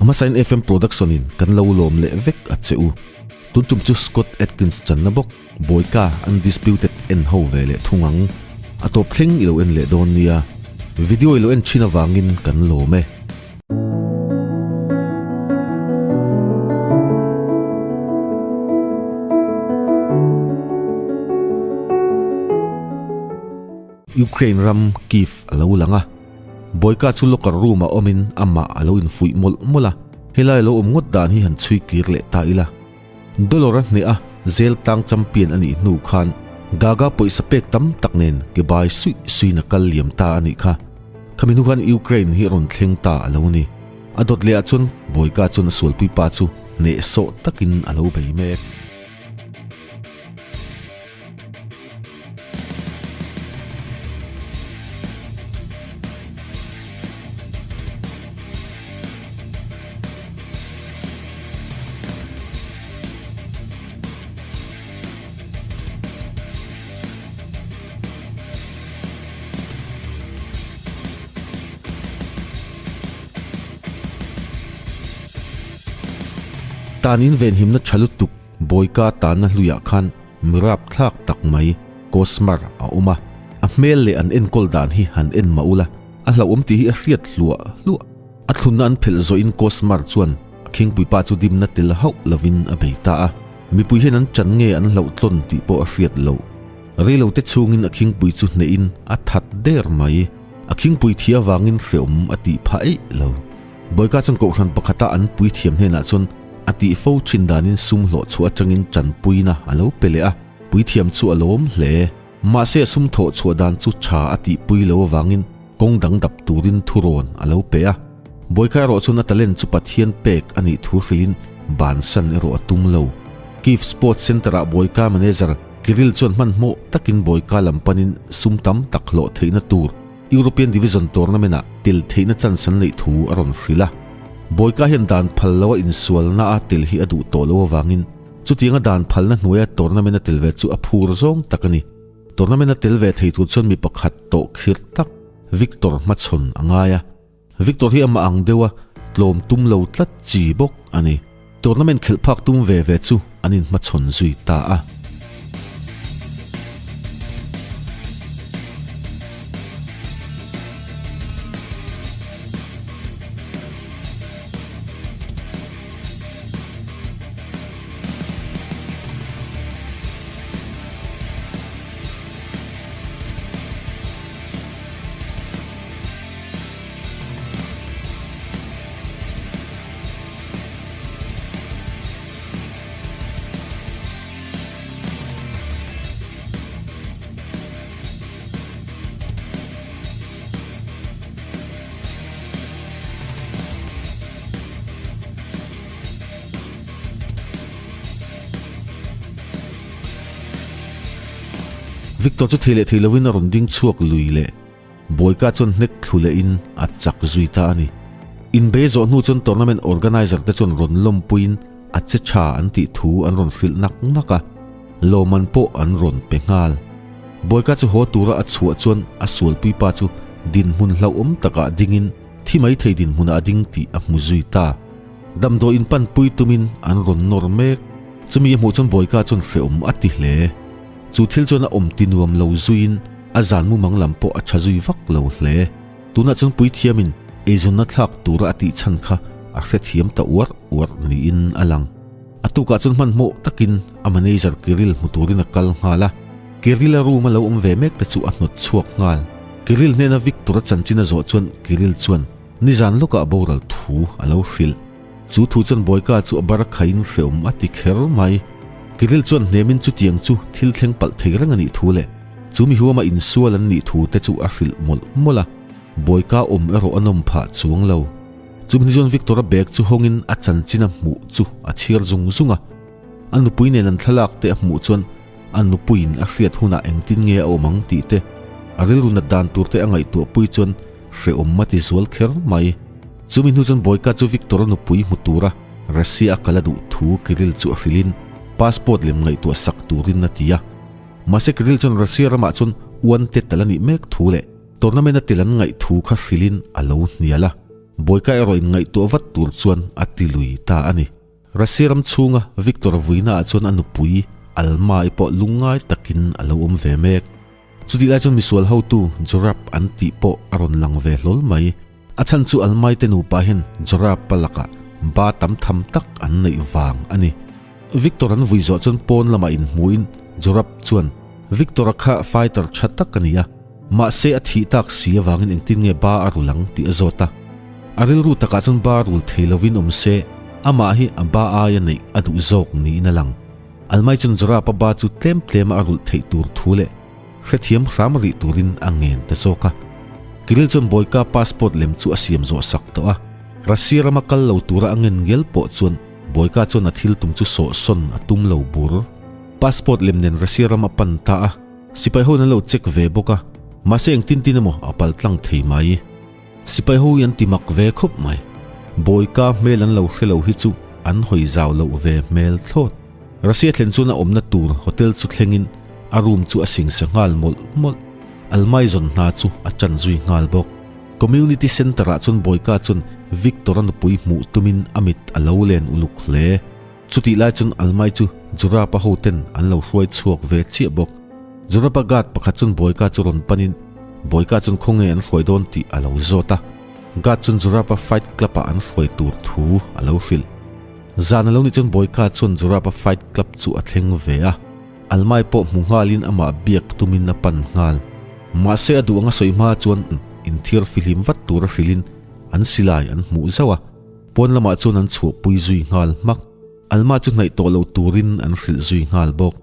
A hmasain FM Production in kan lo lawm leh vek a che u. Tun tum chu Scott Adkins channa bawk Boyka Undisputed en ho ve leh thung ang. A tawp thleng i lo en leh dawn nia. Video i lo en thin avangin kan lawm e. Ukraine ram Kyiv a lo lang a. Boyka chu locker room ah awmin amah a lo infuih mawlh mawlh a, helai lo awm ngawt dan hi han chhui kir leh ta ila. Dollar a hneh a, zel tang champion a nih hnu khan Gaga pawisa pek tam tak nen ke bai suih suiin a kal liam ta a nih kha. Khami hnu khan Ukraine hi a rawn thleng ta a lo ni. A dawt leh ah chuan Boyka chuan a sualpui pa chu hnehsawh takin a lo bei mek. Tanin venhimna tha lutuk Bawika tanna hluiah khan Mi rapthlak tak mai Kosmar a awm a, a hmel leh an enkawl dan hi han en mah ula, a hlauhawm tih hi a hriat hluah hluah. A thlunna an phelh zawhin Kosmar chuan a khingpuipa chu dimna tel hauh lovin a bei ta a, mipui hian an chan nge an hlauh tlawn tih pawh a hriat loh. Reilote chhungin a khingpui chu hnehin a that der mai. A khingpui thi avangin hreawm a tih phah eih lo. Bawika chuan kohhran pakhata an puithiam hnenah chuan a tih fo thin danin sum hlawh chhuah atangin tanpuina a lo pe leh a, puithiam chu a lawm hle. Mahse a sum thawh chhuah dan chu tha a tihpui lo avangin kawng dang dap turin thurawn a lo pe a. Bawika erawh chuan a talent chu Pathian pek a nih thu hrilhin bansan erawh a tum lo. Kyiv Sports Centre-ah Bawika manager Kirill chuan hmanhmawh takin Bawika lam panin sum tam tak hlawh theihna tur European Division tournament-ah tel theihna chance an neih thu a rawn hrilh a. Bawika hian dan phal loa insualna a tel hi a duh tawh lo avangin chutianga dan phalna hnuaia tournament a tel ve chu a phur zawng tak a ni. Tournament a tel ve thei tur chuan mi pakhat tawh khirh tak Victor hmachhawn a ngai a. Victor hi amah ang deuha tlawm tum lo tlat chi bawk a ni. Tournament khelh phak tum ve ve chu an inhmachhawn zui ta a. Victor chu thei leh thei lovin a rawn ding chhuak lui leh. Bawika chuan hnek thlu lehin a chak zui ta a ni. Inbei zawh hnu chuan tournament organiser te chuan rawn lawmpuiin a che tha an tih thu an rawn hrilh nak nak a, lawmman pawh an rawn pe nghal. Bawika chu haw tura a chhuah chuan a sualpui pa chu dinhmun hlauhawm takah dingin thi mai thei dinhmunah a ding tih a hmu zui ta. Damdawi inpanpui tumin an rawn nawr mek. Chumi a hmuh chuan Bawika chuan hrehawm a ti hle. Chu thil chuan a awm ti nuam lo zuiin a zan mumang lam pawh a tha zui vak lo hle. Tunah chuan puithiamin eizawnna thlak tura a tih chhan kha a hrethiam ta uarh uarh niin a lang. A tukah chuan hmanhmawh takin a manager Kirill hmu turin a kal nghal a, Kirill a room a lo awm ve mek te chu a hnawt chhuak nghal. Kirill hnena Victor a chanchin a zawh chuan Kirill chuan nizan lawkah boral thu a lo hrilh. Chu thu chuan Bawika chu a bar khaiin hreawm a ti kher mai. Kirill chuan hnemin chutiang chu thil thleng palh thei reng a nih thu leh chu mi huama insual an nih thu te chu a hrilh mawlh mawlh a. Bawika awm erawh a nawm phah chuang lo. Chumi chuan Victor-a bag chu hawngin a chanchin a hmuh chu a chhiar zung zung a. A nupui nen an thlalak te a hmuh chuan a nupuiin a hriat hunah engtin nge a awm ang tih te, a rilru nat dan tur te a ngaihtuahpui chuan Hrehawm a ti zual kher mai. Chumi hnu chuan Boyka chu Victor-a nupui hmu tura Russia a kal a duh thu Kirill chu a hrilhin passport lem ngaihtuah sak turin a ti a. Mahse Kirill chuan Russia ramah chuan uan te tal a nih mek thu leh tournament a tel an ngaih thu kha hrilhin a lo hnial a. Bawika erawh in ngaihtuah vat tur chuan a ti lui ta a ni. Russia ram chhunga Viktor vuina ah chuan a nupui Alma-i pawh lungngai takin a lo awm ve mek. Chutih lai chuan misual hotu Jorab an tih pawh a rawn lang ve hlawl mai. A chhan chu Almai te nupa hian Jorab-a lakah ba tam tham tak an neih vang a ni. Viktor an vui zawh chuan pawn lamah inhmuhin Jorab chuan Viktor-a kha fighter tha tak a ni a, mahse a thih tak si avangin engtin nge ba a rul ang tih a zawt a. A rilru takah chuan ba rul thei lovin awm se, amah hi a ba aia neih a duh zawk niin a lang. Almai chuan Jorab-a ba chu tlem tlema a rulh theih tur thu leh hrethiam hram rih turin a ngen ta zawk a. Kirill chuan Boyka passport lem chu a siam zawh sak tawh a, Russia rama kal lo tura a ngen ngel pawh chuan Boyka chuan a thil tum chu sawhsawn a tum lo bur. Passport lem nen Russia ram a pan ta a, sipai ho in an lo check ve bawk a, mahse engtin tin emaw a pal tlang thei mai. Sipai ho hi an ti mak ve khawp mai. Bawika hmel an lo hre lo hi chu an hawi zau loh ve hmel thlawt. Russia thlen chuan a awmna tur hotel chu thlengin a room chu a singsa nghal mawlh mawlh. Almai zawn hna chu a ṭan zui nghal bawk. Community Centre ah chuan Bawika chuan Victor-a nupui hmuh tumin a mit a lo len uluk hle. Chutih lai chuan Almai chu Jurapa hoten an lo hruai chhuak ve chiah bawk. Jurapa guard pakhat chuan Bawika chu rawn panin Bawika chuan khawnge an hruai dawn tih a lo zawt a. Guard chuan Jurapa fight club ah an hruai tur thu a lo hrilh. Zan a lo nih chuan Bawika chuan Jurapa fight club chu a thleng ve a. Almai pawh hmu nghalin amah biak tumin a pan nghal. Mahse a duh anga sawi hma chuan inthiar fihlim vat tura hrilhin an silai an hmuh zauh a. Pawn lamah chuan an chhuahpui zui nghal hmak. Alma chu hnaih tawh lo turin an hrilh zui nghal bawk.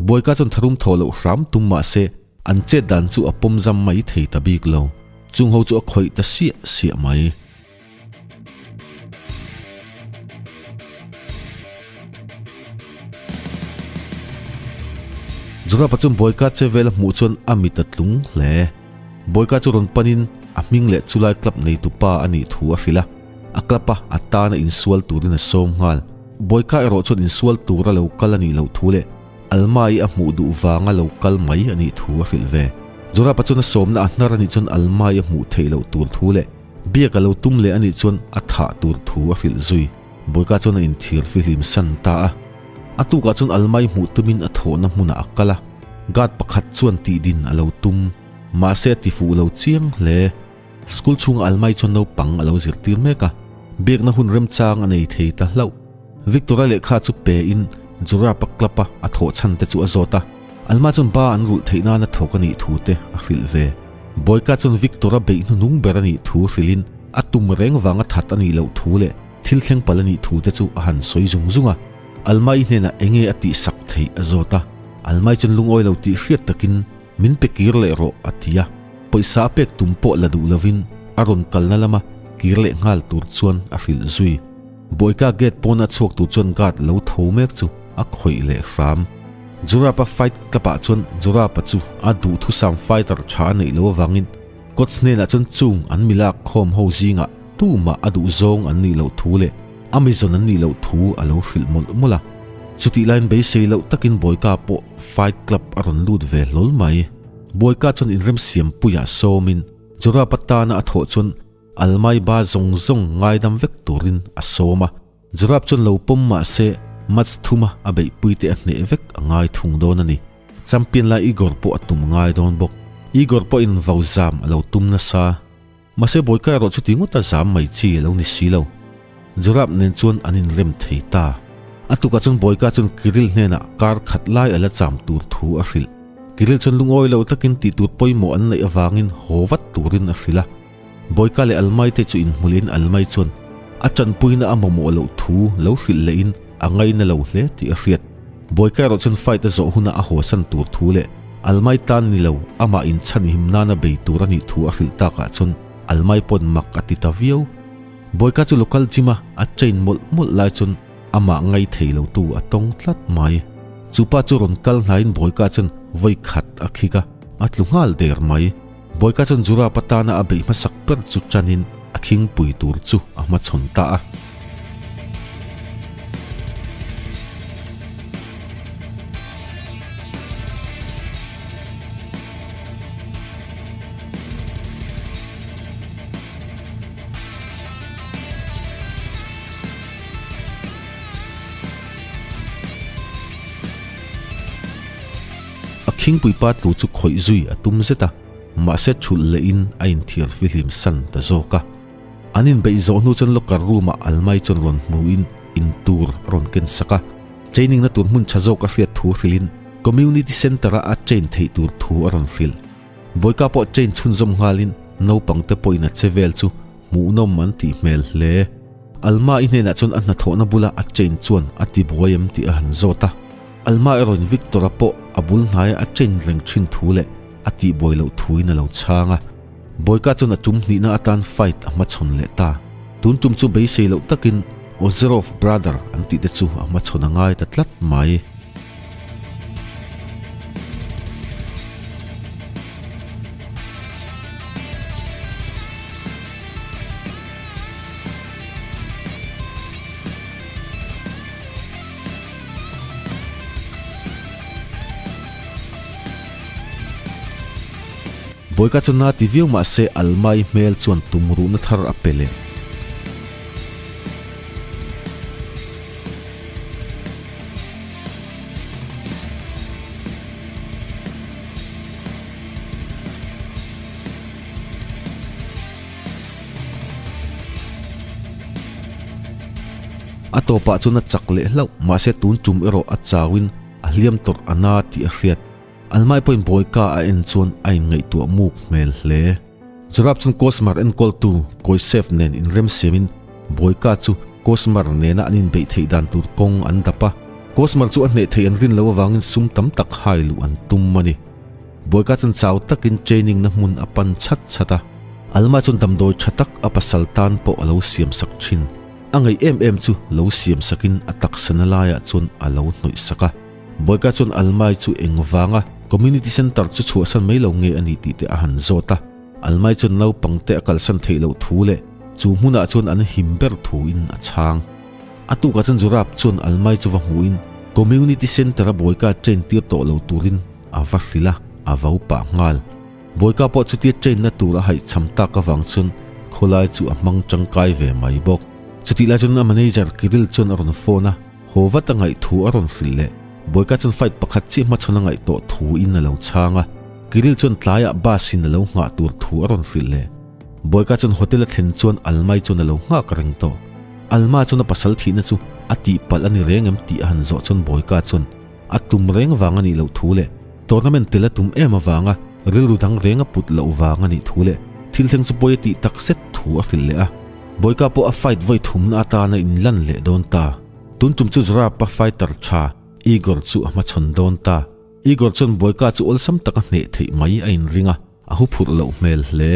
Bawika chuan tharum thawh loh hram tum mah se an chet dan chu a pawm zam mai thei ta bik lo. Chung ho chu a khawih ta siah siah mai. Zurapa chuan Bawika che vel a hmuh chuan a mit a tlung hle. Bawika chu rawn panin a hming leh chulai club neitupa a nih thu a hrilh a. A club a a tana insual turin a sawm nghal. Bawika erawh chuan insual tura lo kal a nih loh thu leh Alma-i a hmuh duh vanga lo kal mai a nih thu a hrilh ve. Zorapa chuan a sawmna a hnar a nih chuan Alma-i a hmuh theih loh tur thu leh biak a lo tum leh a nih chuan a thah tur thu a hrilh zui. Bawika chuan a inthir fihlim san ta a. A tukah chuan Alma-i hmuh tumin a thawhna hmunah a kal a, guard pakhat chuan tihdin a lo tum. Mahse a tifuh lo chiang hle. School chhunga Almai chuan naupang a lo zirtir mek a, biakna hun remchang a nei thei ta hlauh. Victor-a lehkha chu pe in Jurapa club-a a thawh chhan te chu a zawt a, Alma chuan ba an rulh theih nana thawk a nih thu te a hrilh ve. Boyka chuan Victor-a beih hnuhnung ber a nih thu hrilhin a tum reng vanga that a nih loh thu leh thil thleng palh a nih thu te chu a han sawi zung zung a. Alma-i hnenah enge a tihsak theih a zawt a, Alma-i chuan lungawi lo tih hriat takin Min pe kir leh rawh a ti a, pawisa a pek tum pawh la duh lovin a rawn kalna lama kir leh nghal tur chuan a hrilh zui. Bawika gate pawna chhuak tur chuan guard lo tho mek chu a khawih leh hram. Jurapa fight club ah chuan Jurapa chu a duhthusam fighter tha a neih loh avangin coach hnenah chuan chung an milak khawm ho zingah tumah a duh zawng an nih loh thu leh a mizawn an nih loh thu a lo hrilh mawlh mawlh a. Chutih laiin beisei loh takin Bawika pawh Fight Club a rawn lut ve hlawl mai. Bawika chuan inremsiampuiah sawmin Jorab atana a thawh chuan Almai ba zawng zawng ngaidam vek turin a sawm a. Jorab chuan lo pawm mah se match thuma a beihpuite a hneh vek a ngai thung dawn a ni. Champion lai Igor pawh a tum ngai dawn bawk. Igor pawhin vau zam a lo tum nasa. Mahse Bawika erawh chuti ngawt a zam mai chi a lo ni si lo. Jorab nen chuan an inrem thei ta. A tukah chuan Bawika chuan Kirill hnenah kar khat lai a la cham tur thu a hrilh. Kirill chuan lungawi lo takin tih tur pawimawh an neih avangin haw vat turin a hrilh a. Bawika leh Almai te chu inhmulin Almai chuan a tanpuina a mamawh loh thu lo hrilh lehin a ngaina lo hle tih a hriat. Bawika erawh chuan fight a zawh hunah a hawsan tur thu leh Almai tan ni lo, amah inchhanhim nana bei tur a nih thu a hrilh takah chuan Almai pawn mak a ti ta viau. Bawika chu local gym a a train mawlh mawlh lai chuan amah ngai thei lo tu a tawng tlat mai. Chu pa chu rawn kal hnaiin Bawika chuan vawi khat a khik a, a tlu nghal der mai. Bawika chuan Jurap atana a beih hmasak ber chu tanin a khingpui tur chu a hmachhawn ta a. Khingpui pa tlu chu khawih zui a tum zet a, mahse thulh lehin a inthiar fihlim san ta zawk a. An inbeih zawh hnu chuan locker room ah Almai chuan rawn hmuin in tur a rawn ken sak a. Training na tur hmun tha zawk a hriat thu hrilhin Community Centre ah a train theih tur thu a rawn hrilh. Bawika pawh train chhunzawm nghalin naupang te pawhin a che vel chu hmuhnawm an tih hmel hle. Alma i hnenah chuan a hnathawhna bula a chain chuan a ti buai em tih a han zawt a. Alma erawhin Victor-a pawh a bul hnaia a chain reng thin thu leh a tihbuai loh thuin a lo chhang a. Bawika chuan a tum hnihna atan fight a hmachhawn leh ta. Tun tum chu beisei loh takin Ozerov brother an tih te chu a hmachhawn a ngai ta tlat mai. Bawika chu na ti viau mah se Almai hmel chuan tumruhna thar a pe leh. A tawpah chuan a chak leh hlauh, mahse tun tum erawh a chauin a hliam tawrh a na tih a hriat. Almai pawhin Bawika a en chuan a inngaihtuah muk hmel hle. Zurab chuan Kosmar enkawltu Koisef nen inremsiamin Bawika chu Kosmar nena an inbeih theih dan tur kawng an dap a. Kosmar chu a hneh theih an rin loh avangin sum tam tak hai luh an tum a ni. Bawika chuan chau takin training na hmun a pan chhat chhat a. Alma chuan damdawi tha tak a pasal tan pawh a lo siam sak thin. A ngaih em em chu lo siam sakin a taksa na laiah chuan a lo hnawih sak a. Bawika chuan Almai chu eng vanga community centre chu chhuahsan mai lo nge a ni tih te a han zawt a. Almai chuan naupang te a kalsan theih loh thu leh chu hmunah chuan an him ber thuin a chhang. A tukah chuan Zurab chuan Almai chu va hmuhin community centre a Bawika train tir tawh lo turin a va hrilh a, a vo pah nghal. Bawika pawh chutia train na tur a haihchham tak avang chuan khawlai chu a hmang tangkai ve mai bawk. Chutih lai chuan a manager Kirill chuan a rawn phone a, haw vat a ngaih thu a rawn hrilh leh. Bawika chuan fight pakhat chiah hmachhawn a ngaih tawh thu in a lo chhang a, Kirill chuan tlaiah bus in a lo nghah tur thu a rawn hrilh leh. Bawika chuan hotel a thlen chuan Almai chuan a lo nghak reng tawh. Alma chuan a pasal thihna chu a tihpalh a ni reng em tih a han zawh chuan Bawika chuan A tum reng vang a nih loh thu leh tournament tel a tum em avanga rilru dang reng a put loh vang a nih thu leh thil thleng chu pawi a tih tak zet thu a hrilh leh a. Bawika pawh a fight vawi thumna atana inlan leh dawn ta. Tun tum chu Zrapa fighter tha Igor chu a hmachhawn dawn ta. Igor chuan Bawika chu awlsam taka hneh theih mai a inring a, a huphurh loh hmel hle.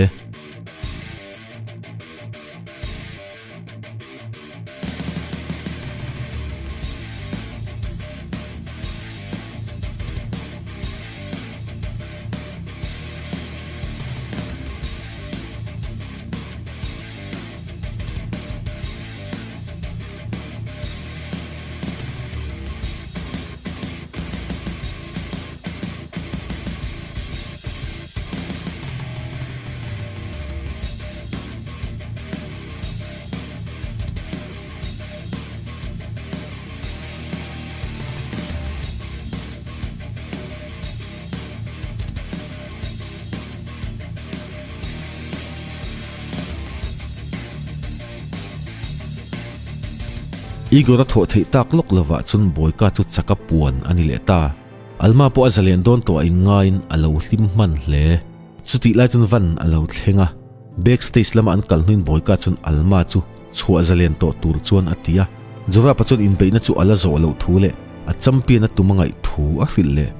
Igor a thawh theih tak lawk lovah chuan Boyka chu chaka puan a ni leh ta. Alma pawh a zalen dawn tawh a inngaiin a lo hlim hman hle. Chutih lai chuan van a lo thleng a, backstage lama an kal hnuin Bawika chuan Alma chu chhuah zalen tawh tur chuan a ti a. Zurapa chuan inbeihna chu a la zawh loh thu leh a champion a tum a ngaih thu a hrilh leh.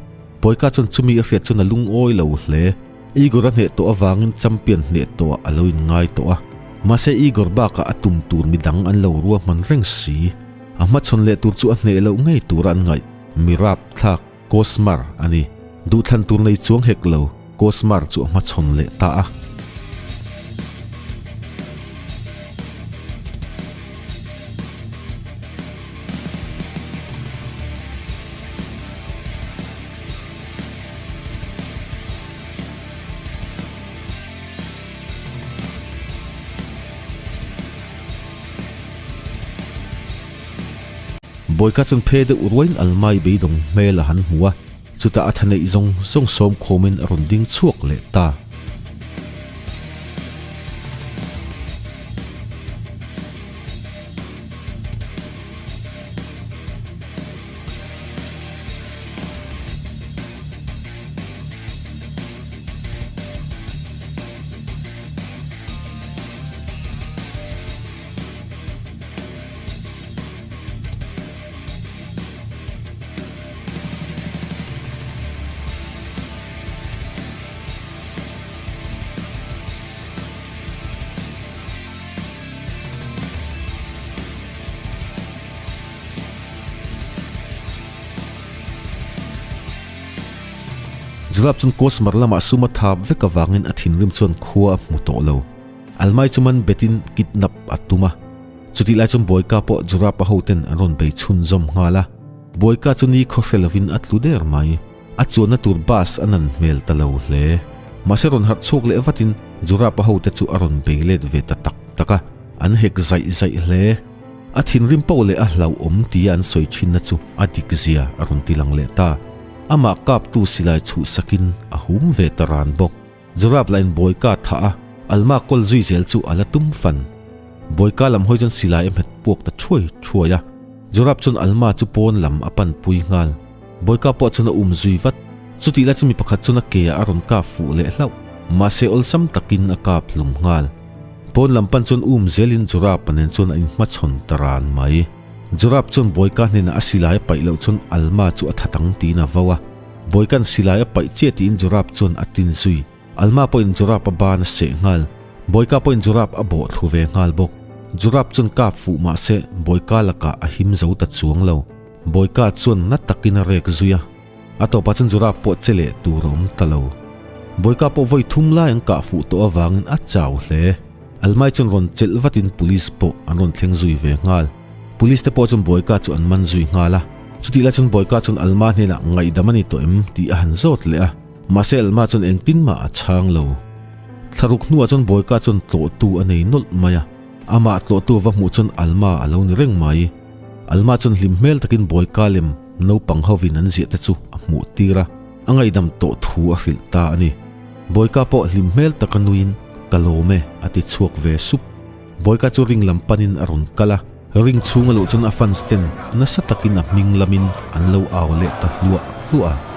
Bawika chuan chumi a hriat chuan a lungawi lo hle. Igor a hneh tawh avangin champion hneh tawhah a lo inngai tawh a. Mahse Igor bakah a tum tur midang an lo ruahman reng si. A hmachhawn leh tur chu a hneh loh ngei tura an ngaih. Mi rapthlak Kosmar a ni. Duhthlan tur nei chuang hek lo, Kosmar chu a hmachhawn leh ta a. Bawika chuan phe deuh ruaiin Almai beidawng hmel a han hmu a. Chutah a tha neih zawng zawng sawm khawmin a rawn ding chhuak leh ta. Zurap chuan Kosmar lamah sum a thap vek avangin a thinrim chuan khua a hmu tawh lo. Almai chu man betin kidnap a tum a. Chutih lai chuan Bawika pawh Zurapa hoten an rawn bei chhunzawm nghal a. Bawika chu ni khaw hre lovin a tlu der mai. A chuanna tur bus a nan hmel ta lo hle. Mahse rawn harh chhuak leh vatin Zurapa hote chu a rawn bei let ve ta tak tak a. An hek zaih zaih hle. A thinrim poh leh a hlauhawm tia an sawi thinna chu a dik zia a rawn ti lang leh ta. Amah kaptu silai chhuhsakin a hum ve ta ran bawk. Zurap lahin Bawika thah a, Alma kawl zui zel chu a la tum fan. Bawika lam hawi chuan silai a hmet puak ta thuai thuai a. Zurap chuan Alma chu pawn lam a pan pui nghal. Bawika pawh chuan a um zui vat. Chutih lai chu mi pakhat chuan a ke ah a rawn kap fuh leh hlauh. Mahse awlsam takin a kap hlum nghal. Pawn lam pan chuan um zelin Zurap-a nen chuan a inhmachhawn ta ran mai. Zurap chuan Bawika hnenah a silai a paih loh chuan Alma chu a that ang tiin a vau a. Bawika'n silai a paih chiah tiin Zurap chuan a tin zui. Alma pawhin Zurap a ban a seh nghal. Bawika pawhin Zurap a bawh thlu ve nghal bawk. Zurap chuan kap fuh mahse Bawika lakah a him zo ta chuang lo. Bawika chuan na takin a rek zui a. A tawpah chuan Zurap pawh che leh tur a awm ta lo. Bawika pawh vawi thum lai an kah fuh tawh avangin a chau hle. Almai chuan rawn chelh vatin Police pawh an rawn thleng zui ve nghal. Police te pawh chuan Bawika chu an man zui nghal a. Chutih lai chuan Bawika chuan Alma hnenah ngaihdam a ni tawh em tih a han zawt leh a. Mahse Alma chuan engtin mah a chhang lo. Thlaruk hnuah chuan Bawika chuan tlawhtu a nei nawlh mai a. Amah tlawhtu va hmuh chuan Alma a lo ni reng mai. Alma chuan hlim hmel takin Bawika lem naupang hovin an ziah te chu a hmuh tir a, a ngaihdam tawh thu a hrilh ta a ni. Bawika pawh hlim hmel taka nuiin, Ka lawm e, a ti chhuak ve sup. Bawika chu ring lam panin a rawn kal a, ring chhung a luh chuan a fans ten nasa takin a hming lamin an lo au leh ta hluah hluah a.